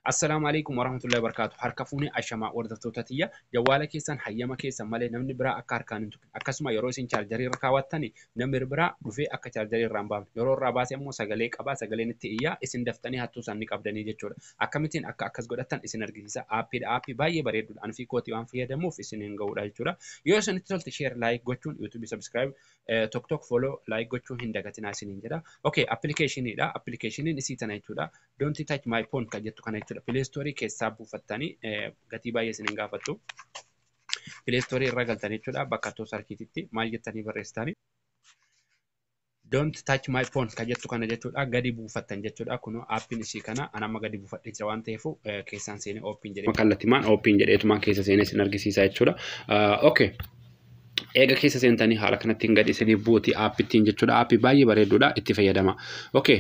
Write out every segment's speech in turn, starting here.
Assalaamu alaikum warahmatullahi wabarakatuh. Harka fuunee ashamaa hordoftoota tiyya jawwaala keessan hayyama keessan malee namni biraa akka harkaan hin tuqne, akkasuma yeroo isin chaarjarii irra kaawwattani namni biraa dhufee akka chaarjarii irraa hin baafne, yeroo irraa baase immoo sagalee qabaa sagaleen itti iyyaa isin daftanii hattuu san ni qabdanii jechuudha. Akkamittiin akka akkas godhattan isin argisiisa. Aappiidha, aappii baay'ee bareedudha. Ani fi kootii waan fayyadamuuf isin hin ga'uudha jechuudha. Yoo isinitti tolte share like gochuun YouTube subscribe tok tok follow like gochuu hin dagatinaa isiniin jedha. Okay, appilikeeshiniidha. Appilikeeshiniin isii tana jechuudha. Don't touch my phone kan jettu kana jechuudha. Play Store keessaa buufattanii gatii baay'ee isin hin gaafattu. Play Store irra galtanii jechuudha. Bakka too sarkiititti maal jettanii barreessitanii? Don't touch my phone kan jettu kana jechuudha. Gadi buufattan jechuudha. Kunoo aappiin isii kana an amma gadi buufadhee jira waan ta'eef keessaan seenee open jedhee. Kallattimaan open jedheetumaan keessa seenee isin argisiisa jechuudha. Okay. Eega keessa seentanii haala kanattiin gadi isinii buuti aappittiin jechuudha. Aappii baay'ee bareedduudha, itti fayyadama. Okay,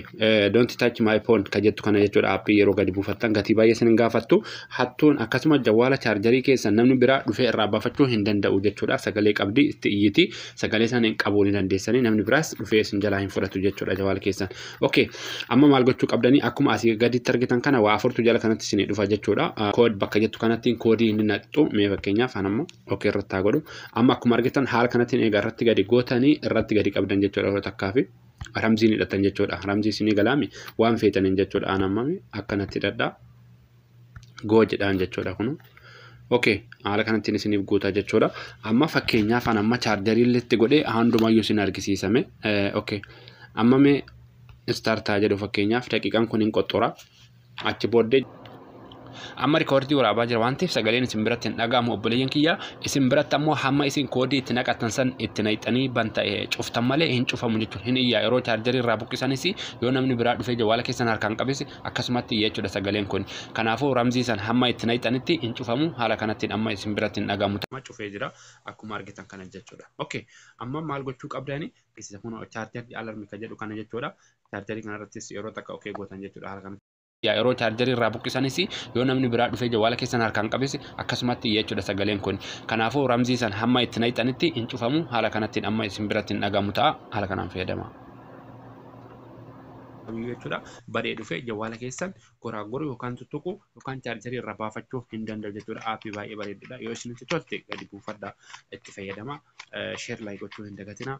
don't touch my phone kan jettu kana jechuudha. Aappii yeroo gadi buufattan gatii baay'ee isin hin gaafattu. Hattuun akkasuma jawwaala chaarjarii keessan namni biraa dhufee irraa baafachuu hin danda'u jechuudha. Sagalee qabdi itti iyyiti. Sagalee sana hin qabuu ni dandeessanii namni biraas dhufee isin jalaa hin fudhatu jechuudha jawwaala keessan. Okay, amma maal gochuu qabdanii akkuma asii gaditti argitan kana waa afurtu jala kanatti isinii dhufa jechuudha. Kood bakka jettu kanattiin koodii inni naqxu mee fakkeenyaaf an amma okay irratti haa godhu. Amma akkuma argitan haala kanattiin egaa irratti gadi gootanii irratti gadi qabdan jechuudha. Yeroo takkaa fi ramziin hidhatan jechuudha. Ramzii isinii galaami waan feetaniin jechuudha. An ammami akkanatti hidhadhaa goo jedhaan jechuudha kunu. Okay, haala kanattiin isiniif guutaa jechuudha. Amma fakkeenyaaf an amma chaarjarii illee godhee hundumayyuu isin argisiisame. Okay, amma mee istaartaa jedhu fakkeenyaaf daqiiqaan kun hin qoxxora. Achi booddee amma rikoordii waraabaa jira waan ta'eef sagaleen isin biratti hin dhaga'amu obboleeyyan kiyya. Isin biratti ammoo hamma isin koodii itti naqattan san itti naqxanii banta cuftan malee hin cufamu jechuudha. Hin iyyaa yeroo chaarjarii irraa buqqisanis yoo namni biraa dhufee jawwaala keessan harkaan qabes akkasumatti iyya jechuudha sagaleen kun. Kanaafuu ramzii san hamma itti naqxanitti hin cufamu, haala kanattiin amma isin biratti hin dhaga'amu. Amma cufee jira akkuma argitan kana jechuudha. Okay, amma maal gochuu qabdani? Kun chaarjarii alarmi kan jedhu kana jechuudha. Chaarjarii kanarrattis yeroo takka okay gootan jechuudha haala kanatti. Yeroo chaarjarii irraa buqqisanis yoo namni biraa dhufee jawwaala keessan harkaan qabes akkasumatti iyya jechuudha sagaleen kun. Kanaafuu ramzii san hamma itti naqxanitti hin cufamu, haala kanattiin amma isin biratti hin dhaga'amu ta'a, haala kanaan fayyadama. Jechuudha. Badee dhufee jawwaala keessan goraagoru yookaan tuttuqu yookaan chaarjarii irraa baafachuu hin danda'u jechuudha. Aappii baay'ee bareedudha. Yoo isinitti tolte gadi buufadhaa itti fayyadama. Share like gochuu hin dagatinaa.